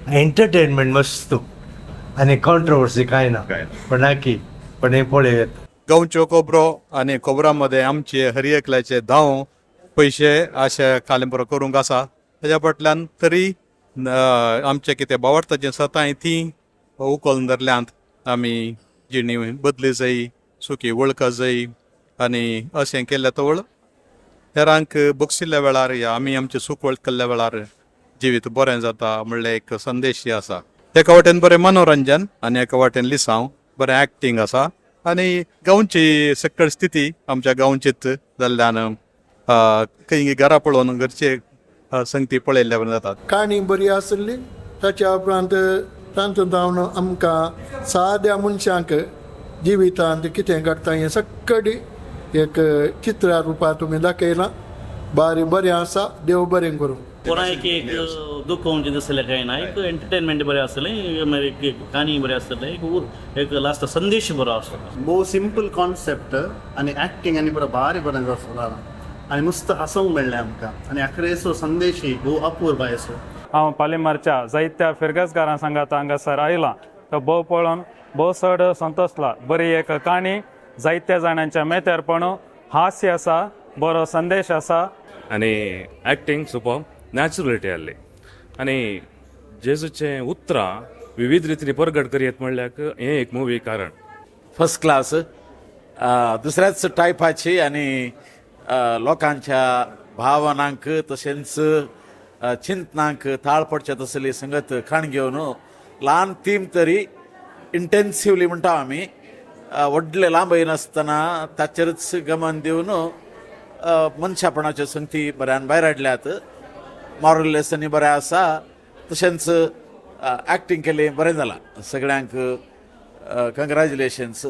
Entertainment मस्त आनी controversy कांय ना. कांय ना. पण नाकी पण हें पळय. गांवच्यो खबरो आनी खबरां मदें आमचे हर एकल्याचे धांव पयशे अशे कालेंपुरो करूंक आसा. तेज्या फाटल्यान तरी आमचें कितें बावडटाचीं सतांय तीं उखलून धरल्यांत. आमी जिणी बदली जाय, सुकी वळख जाय आनी अशें केल्लें तवळ हेरांक बक्षिल्ल्या वेळार या आमी आमचे सूख वळखल्ल्या वेळार जिवीत बरें जाता म्हणलें एक संदेश आसा. एका वाटेन बरें मनोरंजन आनी एका वाटेन लिसांव, बरें एक्टींग आसा आनी गांवची सकळ स्थिती आमच्या गांवचीच जाल्ल्यान खंय घरा पळोवन घरचे संगती पळयल्ल्या वरी जातात. काणी बरी आसली. ताच्या उपरांत तांतूत जावन आमकां साद्या मनशांक जिवितांत कितें घडटा हें सगळी एक चित्रा रुपार तुमी दाखयलां. बारी बरें आसा. देव बरें करूं. कोणाक एक दुखोवचें दिसलें कांय ना. एक एंटरटेनमेंट बरें आसलें, मागीर एक काणी बरें आसलें, एक एक लास्ट संदेश बरो आसलो. भोव सिंपल कॉन्सेप्ट आनी एक्टिंग आनी बरो भारी बरें जाता आनी मस्त हांसूंक मेळ्ळें आमकां आनी आखरेचो संदेशय भोव अपूर्वाय असो. हांव पालिमारच्या जायत्या फिरगजकारां सांगात हांगासर आयलां तो भोव पळोवन भोव चड संतोशला. बरी एक काणी, जायत्या जाणांच्या मेत्यारपण, हास्य आसा, बरो संदेश आसा. आनी एक्टींग सुपर, नॅचरलिटी आहली आनी जेजूचें उतरां विविध रितीन परगट करयत म्हणल्यार हें एक मुवी कारण. फर्स्ट क्लास, दुसऱ्याच टायपाची आनी लोकांच्या भावनांक तशेंच चिंतनांक ताळ पडचे तसली संगत खाण घेवन ल्हान थीम तरी इंटेन्सिवली म्हणटा आमी, व्हडलें लांब येनासतना ताचेरच गमन दिवन मनशापणाच्यो संगती बऱ्यान भायर हाडल्यात. मॉरल लेसनूय बरें आसा, तशेंच एक्टींग केलें, बरें जालां. सगळ्यांक कंग्रेच्युलेशन्स.